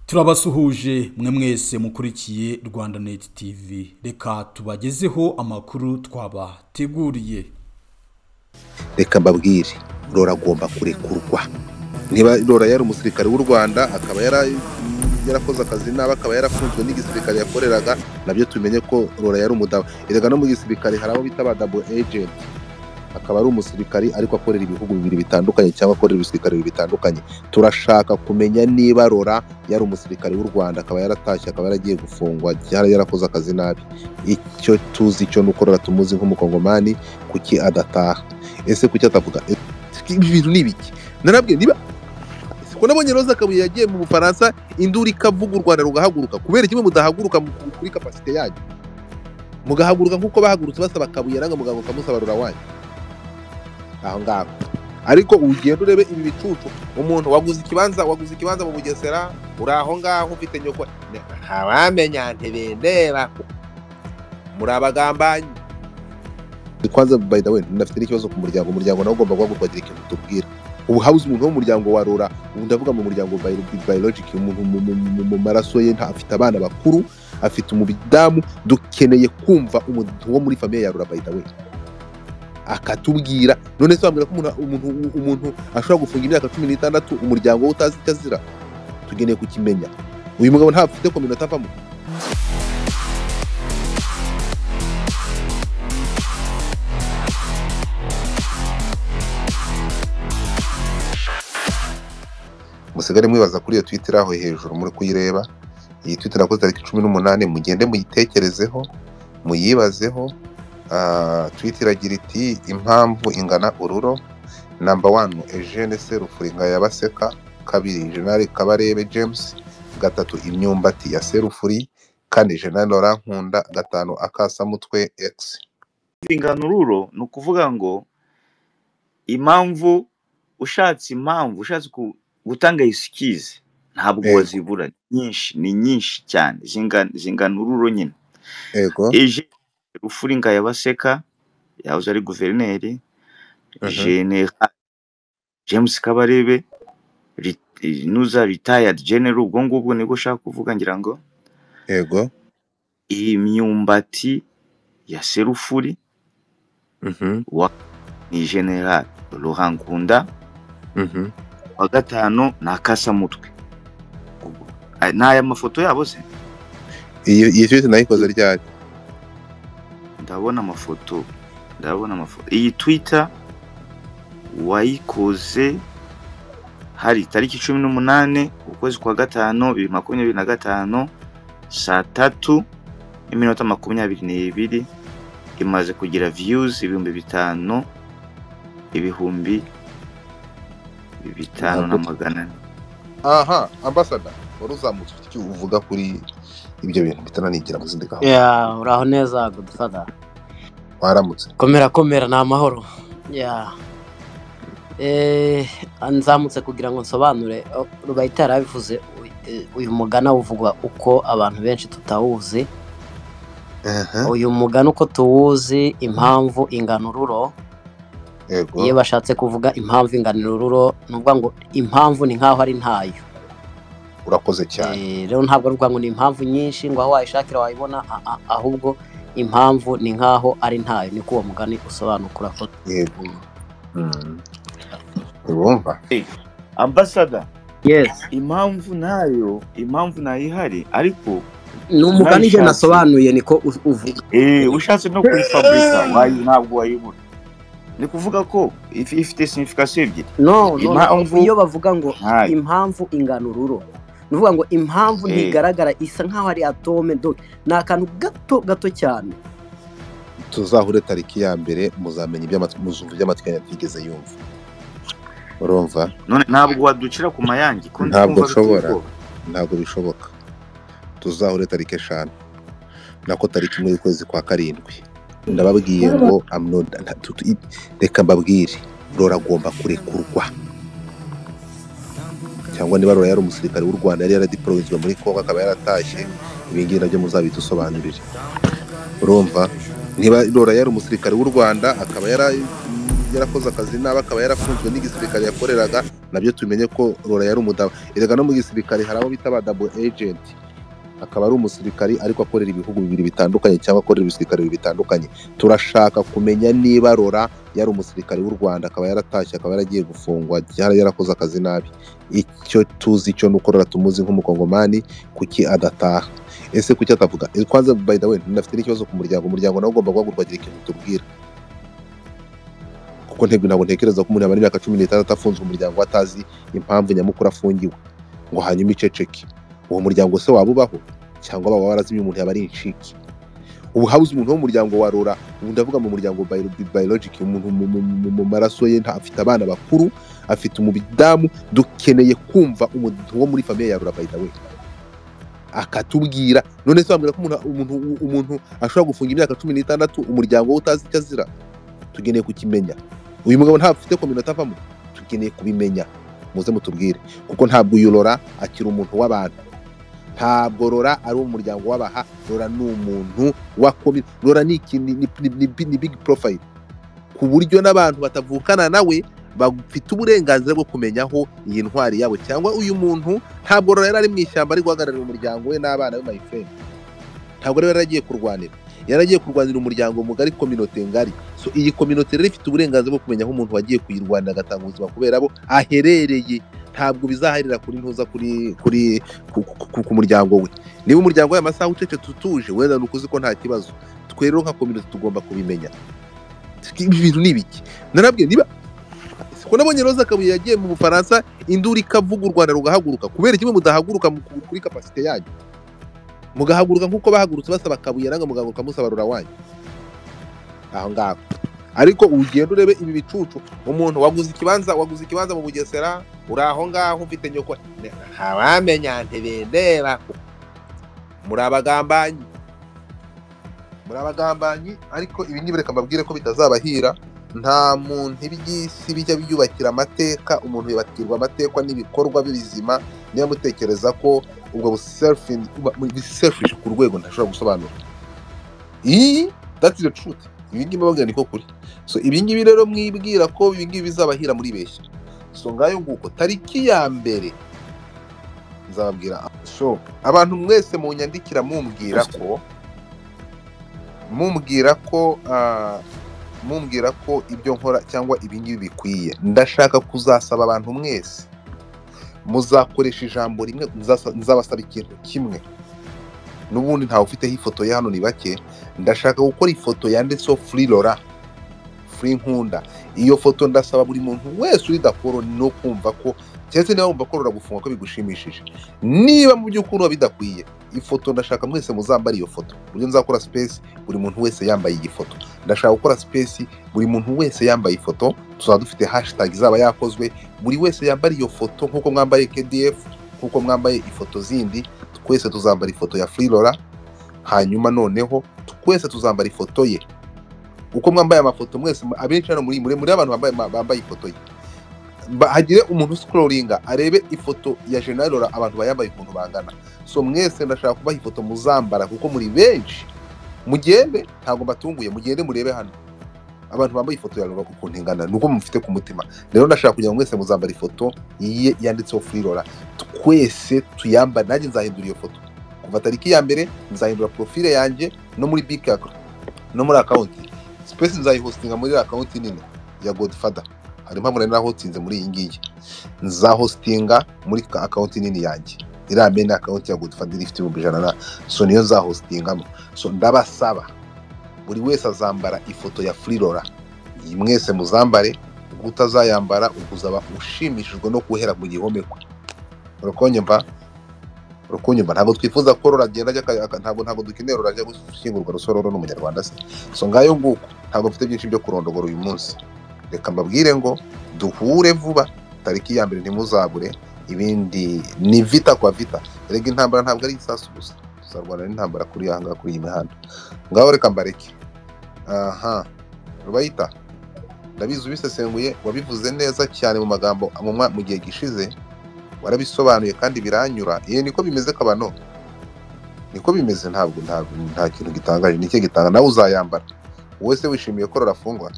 Turabasuhuje mwe mwese mukurikiye Rwanda Net TV, reka tubagezeho amakuru twabateguriye. Reka mbabwire, Rora agomba kurekurwa. Niba Rora yari umusirikare w'u Rwanda akaba yarakoze akazi nabi, akaba yarafunzwe n'igisirikare yakoreraga, nabyo tumenye ko Rora yari umudaba. Erega no mu gisirikare hari abo bita ba double agent, akaba ari umusirikari ariko akorera ibihugu bibiri bitandukanye cyangwa akorera ibisirikare bibiri bitandukanye. Turashaka kumenya niba Rora yari umusirikare w'u Rwanda akaba yaratashye, akaba yaragiye gufungwa, yari yarakoze akazi nabi. Icyo tuzi cyo nuko Rora tumuzi nk'umukongomani, kuki adataha? Ese kuki atavuga? Ibi bintu ni ibiki? Narabwiye niba ko nabonye Roza Kabuye yagiye mu Bufaransa, induru ikavuga u Rwanda rugahaguruka, kubera kimwe mudahaguruka kuri capacité yanyu, mugahaguruka nkuko bahagurutse basaba Kabuye, nanga mugahaguruka musaba Rora wanyu aho ngaho. Ariko ugenda urebe ibi bicucu, umuntu waguze ikibanza, waguze ikibanza mu Bugesera, uri aho ngaho ufite nyoko, ntawamenya ntibindeba, muri abagambanyi. Kwanza by the way, ndafite n'ikibazo ku muryango, umuryango nawo ugomba guhaguruka ukagira ikintu tubwira. Ubu habuze umuntu wo mu muryango wa Rora, ubu ndavuga mu muryango biologic, umuntu mu maraso ye afite abana bakuru, afite umudamu. Dukeneye kumva umuntu wo muri famille ya Rora by the way akatubwira. None se wambwira ko umuntu ashobora gufunga imyaka 16 umuryango we utazi icyo azira? Tugeneye kukimenya. Uyu mugabo ntafite community avamo. Musigare mwibaza kuri iyo Twitter aho hejuru muri kuyireba. Iyi Twitter nakoze tariki 18, mugende muyitekerezeho, muyibazeho. Twitter iragira iti impamvu ingana ururo. Number 1, Eugene Serufuri Ngayabaseka. 2, General Kabarebe James. 3, imyumbati ya Serufuri. 4, General Laurent Nkunda. 5, Akasamutwe X. Ingana ururo ni ukuvuga ngo impamvu ushatse, impamvu ushatse gutanga excuse ntabwo wazibura, nyinshi ni nyinshi cyane, zingana ururo nyine. Ego. Eugene Serufuri Ngayabaseka yahoze ari guverineri, General James Kabarebe nuza retired general, ubwo ngubwo nibwo ushaka kuvuga ngira ngo. Ego. Imyumbati ya Serufuri wa ni General Laurent Nkunda. Wa 5 ni Akasamutwe. N'aya mafoto yabo se? Iyi tweet nayikoze ryari? Ndabona amafoto, ndabona amafoto. Iyi Twitter wayikoze hari tariki 18 ukwezi kwa 5 2025 saa 3:22, imaze kugira views 5,000, 5,400. Aha, ambassador wari uzamutse ufite icyo uvuga kuri ibyo bintu bitananigira mu zindi gahunda? Yeah, uraho neza Godfather. Waramutse. Komera komera, ni amahoro. Yeah. Nzamutse kugira ngo nsobanure. Rubayita yarabivuze, uyu mugana uvugwa uko abantu benshi tutawuzi. Uyu mugana uko tuwuzi, impamvu ingana ururo. Iyo bashatse kuvuga impamvu ingana ururo, ni ukuvuga ngo impamvu ni nkaho ari ntayo. Urakoze cyane. Rero ntabwo ari ukuvuga ngo ni impamvu nyinshi ngo aho wayishakira wayibona, ahubwo impamvu ni nkaho ari ntayo, niko uwo mugani usobanuka. Urakoze. Yego. Urumva? Ambassador. Yes. Impamvu nayo, impamvu nayihari, ariko ni umugani je nasobanuye niko uvuga. Ushatse no kuyifabrika ntabwo wayibura. Ni kuvuga ko ifite signification ebyiri. No, iyo bavuga ngo impamvu ingana ururo, ni ukuvuga ngo impamvu ntigaragara, isa nkaho ari atome, donc ni akantu gato gato cyane. Tuzahure tariki ya 1 muzamenya iby'amatwi, muzumva iby'amatwi yatigeze yumva. Urumva? None ntabwo waducira ku mayange ko ntabwo nshobora, ntabwo bishoboka. Tuzahure tariki 5 nako tariki 1 y'ukwezi kwa 7. Ndababwiye ngo reka mbabwire, Rora agomba kurekurwa. Cyangwa niba Rora yari umusirikare w'u Rwanda, yari yaradiployizwe muri Kongo akaba yaratashye, ibi ngibi nabyo muzabidusobanurire. Urumva? Niba Rora yari umusirikare w'u Rwanda akaba yarakoze akazi nabi akaba yarafunzwe n'igisirikare yakoreraga, nabyo tumenye ko Rora yari umudamu. Erega no mu gisirikare hari abo bita ba double agent, akaba ari umusirikari ariko akorera ibihugu bibiri bitandukanye cyangwa akorera ibisirikare bibiri bitandukanye. Turashaka kumenya niba Rora yari umusirikari w'u Rwanda akaba yaratashye akaba yaragiye gufungwa yarakoze akazi nabi. Icyo tuzi cyo nuko Rora tumuzi nk'umukongomani, kuki adataha? Ese kuki atavuga? Kwanza by the way ndafite n'ikibazo ku muryango, umuryango nawo ugomba guhaguruka agira ikintu tubwira, kuko ntabwo ntekereza ko umuntu yamara imyaka 16 afunzwe umuryango atazi impamvu nyamukuru afungiwe ngo hanyuma iceceke. Uwo muryango se waba ubaho cyangwa baba warazimye umuntu yaba ari incike? Ubu habuze umuntu wo mu muryango wa Rora, ubu ndavuga mu muryango biologic, umuntu mu maraso ye afite abana bakuru, afite umudamu. Dukeneye kumva umuntu wo muri famille ya Rora by the way akatubwira. None se wambwira ko umuntu ashobora gufunga imyaka 16 umuryango we utazi icyo azira? Tugeneye kukimenya. Uyu mugabo ntafite community avamo, tugeneye kubimenya, muze mutubwire, kuko ntabwo uyu Rora akiri umuntu w'abantu. Ntabwo Rora ari umuryango w'abaha, Rora ni umuntu wa Rora ni big profile, ku buryo n'abantu batavukana nawe bafite uburenganzira bwo kumenya aho iyi ntwari yabo cyangwa uyu muntu. Ntabwo Rora yari ari mu ishyamba ari guhagararira umuryango we n'abana be, my friend. Ntabwo rero yaragiye kurwanira, yaragiye kurwanira umuryango mugari, community ngari. So iyi community rero ifite uburenganzira bwo kumenya aho umuntu wagiye kuyirwanira agatanga ubuzima kubera abo aherereye. Ntabwo bizaharira kuri ntuza kuri ku muryango we. Niba umuryango we amasaha ucecetse utuje, wenda nukuzi ko nta kibazo. Twe rero nka community tugomba kubimenya. Ibi bintu ni ibiki? Narabwiye niba ko nabonye Roza Kabuye yagiye mu Bufaransa induru ikavuga u Rwanda rugahaguruka, kubera kimwe mudahaguruka kuri capacity yanyu, mugahaguruka nkuko bahagurutse basaba Kabuye, nanga mugahaguruka musaba Rora wanyu aho ngaho. Ariko ugenda urebe ibi bicucu, umuntu waguze ikibanza mu Bugesera, uri aho ngaho ufite nyoko, ntawamenya ntibendera. Muri abagambanyi, ariko ibi ngibi reka mbabwire ko bitazabahira. Nta muntu iby'isi bijya byubakira amateka, umuntu yubakirwa amateka n'ibikorwa bizima. Niba mutekereza ko ubwo selfish ku rwego ntashobora gusobanura, iyi that's the truth. Ibi ngibi mbabwira niko kuri. So ibi ngibi rero mwibwira ko ibi ngibi bizabahira muri beshya. So ngayo nguko tariki ya mbere nzababwira. So abantu mwese munyandikira mumbwira ko ibyo nkora cyangwa ibi ngibi bikwiye, ndashaka kuzasaba abantu mwese muzakoresha ijambo rimwe, nzabasaba ikintu kimwe. N'ubundi ntawe ufiteho ifoto ye hano ni bake. Ndashaka gukora ifoto yanditseho Free Rora, Free Nkunda. Iyo foto ndasaba buri muntu wese uri dakoro no kumva ko, cyese niba wumva ko Rora gufunga ko bigushimishije, niba mu by'ukuri bidakwiye, ifoto ndashaka mwese muzambara iyo foto. Buryo nzakora space buri muntu wese yambaye iyi foto. Ndashaka gukora space buri muntu wese yambaye ifoto, tuzaba dufite hashtag izaba yakozwe, buri wese yambara iyo foto nkuko mwambaye KDF, nkuko mwambaye ifoto zindi. Twese tuzambara ifoto ya Free Rora, hanyuma noneho twese tuzambara ifoto ye. Uko mwambaye amafoto mwese, abenshi hano muri abantu bambaye ifoto ye, hagire umuntu scrollinga arebe ifoto ya General Rora, abantu bayambaye ukuntu bangana. So mwese ndashaka kubaha ifoto muzambara kuko muri benshi. Mugende, ntabwo mbatunguye, mugende murebe hano abantu bambaye ifoto ya Rora ukuntu ingana, nuko mufite ku mutima. Rero ndashaka kugira ngo mwese muzambara ifoto ye yanditseho Free Rora, twese tuyambare. Nanjye nzahindura iyo foto kuva tariki ya mbere, nzahindura profile yanjye no muri big no muri account space, nzayihostinga muri account nini ya Godfather. Hari impamvu nari nahostinze muri iyi ngiyi, nzahostinga muri account nini yanjye iriya main account ya Godfather ifite 100,000 na so niyo nzahostingamo. So ndabasaba buri wese azambara ifoto ya Free Rora, mwese muzambare. Utazayambara ukuzaba ushimishijwe no kuhera mu gihome kwe. Urukunyumva? Ntabwo twifuza ko Rora agenda ajya, ntabwo dukeneye Rora ajya gushyingurwa Rusororo n'umunyarwanda se. So ngayo nguko, ntabwo mfite byinshi byo kurondogora uyu munsi. Reka mbabwire ngo duhure vuba tariki ya mbere, ntimuzabure. Ibindi ni vita kwa vita. Erega intambara ntabwo ari isasu gusa, tuzarwana n'intambara kuri aha ngaha kuri iyi mihanda. Ngaho reka mbareke. Aha Rubayita, ndabizi ubisesenguye, wabivuze neza cyane mu magambo mu gihe gishize, warabisobanuye kandi biranyura. Iyo niko bimeze kabano, niko bimeze, ntabwo nta kintu gitangaje. Nicyo gitanga nawe uzayambara. Wowe se wishimiye ko Rora afungwa?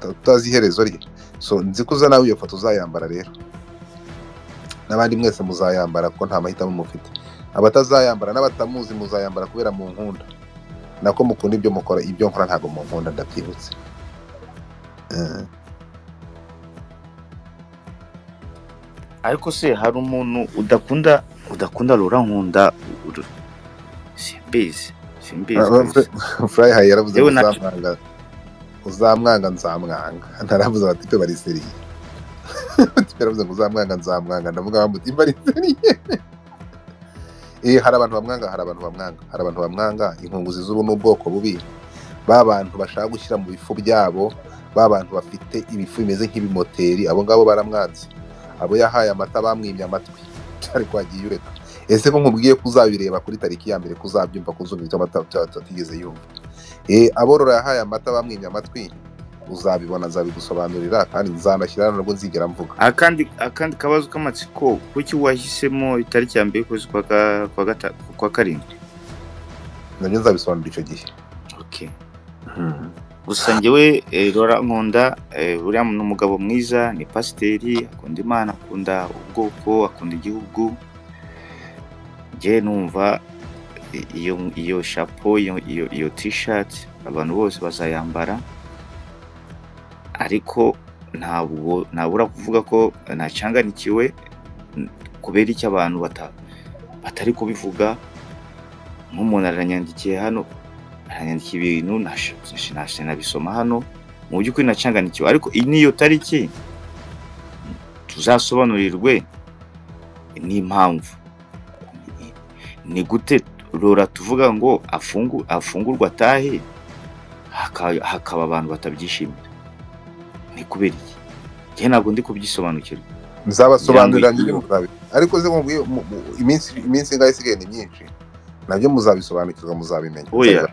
Utazi iherezo rye. So nzi ko uza nawe iyo foto uzayambara rero, n'abandi mwese muzayambara kuko nta mahitamo mufite. Abatazayambara n'abatamuzi muzayambara kubera mu nkunda, nako mukunda ibyo mukora. Ibyo nkora ntabwo mu nkunda, ndabyibutse. Ariko se hari umuntu udakunda Laurent Nkunda? Simbizi kabisa. Fly High yaravuze Yewe uzamwanga nzamwanga. Ntaravuze bati pe bari seriye. Yaravuze ngo uzamwanga nzamwanga, ndavuga ngo bari seriye. Hari abantu bamwanga, hari abantu bamwanga, hari abantu bamwanga. Inkunguzi z'ubu n'ubwoko bubi, ba bantu bashaka gushyira mu bifu byabo, ba bantu bafite ibifu bimeze nk'ibimoteri, abo ngabo baramwanze. Abo yahaye amata bamwimye amatwi, ariko wagiye ureka. Ese ko nkubwiye ko uzabireba kuri tariki ya mbere, ko uzabyumva, ko uzumva ibyo amata atigeze yumva. Aborora yahaye amata bamwimye amatwi, uzabibona, nzabigusobanurira kandi nzanashyira nubwo nzigera mvuga. Akandi kabazo k'amatsiko, kuki wahisemo itariki ya mbere y'ukwezi kwa karindwi? Nabyo nzabisobanura icyo gihe. Okay. Gusa njyewe Laurent Nkunda, uriya ni umugabo mwiza, ni pasiteri, akunda Imana, akunda ubwoko, akunda igihugu. Njye numva iyo chapeau, iyo t-shirt abantu bose bazayambara, ariko ntabwo nabura kuvuga ko nacanganikiwe kubera icyo abantu batari kubivuga. Nk'umuntu aranyandikiye hano, aranyandikiye ibintu nabisoma hano, mu by'ukuri nacanganikiwe. Ariko iyi niyo tariki tuzasobanurirwe n'impamvu. Ni gute Laurent tuvuga ngo afungurwa atahe, hakaba abantu batabyishimira? Ni kubera iki? Njye ntabwo ndi kubyisobanukirwa. Nzabasobanurira nyine muzabi. Ariko ze nkubwiye iminsi ingahe isigaye ni myinshi, nabyo muzabisobanukirwa, muzabimenya. Oya,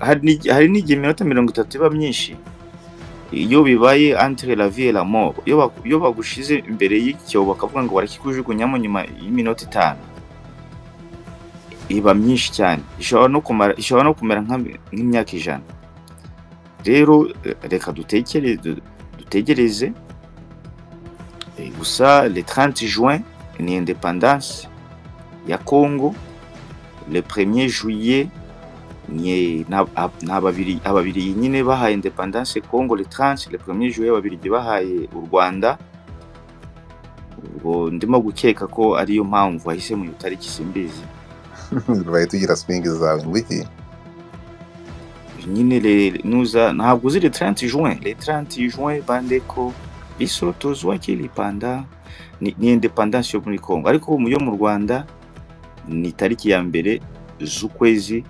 hari n'igihe iminota 30 iba myinshi. Iyo bibaye entre la vie et la mort, iyo bagushize imbere y'icyobo bakavuga ngo barakikujugunyamo nyuma y'iminota 5, iba myinshi cyane, ishobora no kumera nk'imyaka 100. Rero reka dutegereze. Gusa le 30 juin ni independance ya Congo, le 1er juillet ni ababiri nyine bahaye independance Congo le 30, le 1er juillet ababiri bahaye u Rwanda. Ubwo ndimo gukeka ko ariyo mpamvu wahise mu tariki, simbizi. Baye tugira swing zawe ngwiki nyine nuza ntabwo uzi le 30 juin, le 30 juin bandeko bisotozwa kilipanda ni independance yo muri Congo. Ariko yo mu Rwanda ni tariki ya mbere z'ukwezi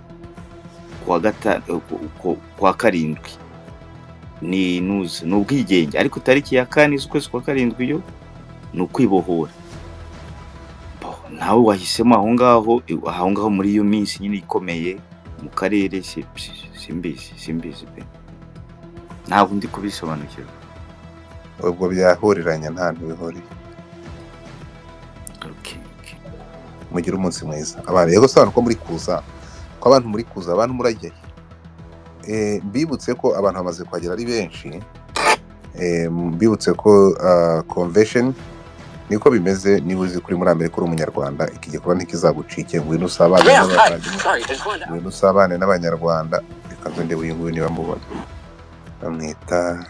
kwa karindwi, ni nuza ni ubwigenge. Ariko tariki ya 4 z'ukwezi kwa karindwi yo ni ukwibohora. Nawe wahisemo aho ngaho muri iyo minsi nyine ikomeye mu karere, simbizi pe, ntabwo ndi kubisobanukirwa. Ubwo byahuriranye nta ntibihuriye. Okay. Mugire umunsi mwiza. Abantu yego sobanura ko muri kuza, ko abantu muri kuza, abantu murajya. Mbibutse ko abantu bamaze kuhagera ari benshi. Mbibutse ko convention niko bimeze. Niba uzi kuri muri Amerika uri umunyarwanda, iki gikorwa ntikizagucike. Ngwino usabane n'abavandimwe, ngwino usabane n'abanyarwanda. Reka nze ndebe uyu nguyu niba mubona, bamwita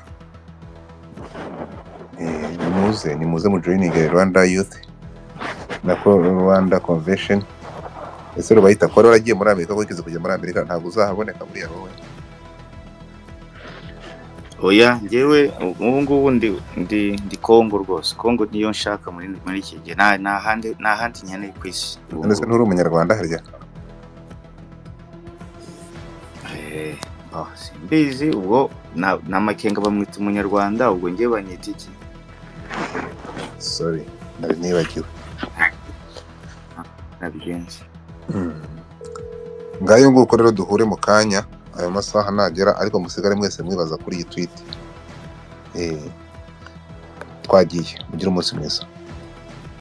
nimuze mu joining Rwanda Youth nako Rwanda Convention. Ese rubayita ko waragiye muri Amerika, ko wigeze kujya muri Amerika ntabwo uzahaboneka buriya wowe? Oya, njyewe ubu ngubu ndi Congo rwose. Congo niyo nshaka muri iki gihe, nta handi nkeneye ku isi. Ese nturi umunyarwanda harya? Simbizi ubwo na Makenga bamwita umunyarwanda, ubwo njyewe banyita iki? Sorry, nari nibagiwe. Nabigenze. Ngayo nguko rero duhure mu kanya, ayo masaha nagera, ariko musigare mwese mwibaza kuri iyi tweet. Twagiye, mugire umunsi mwiza.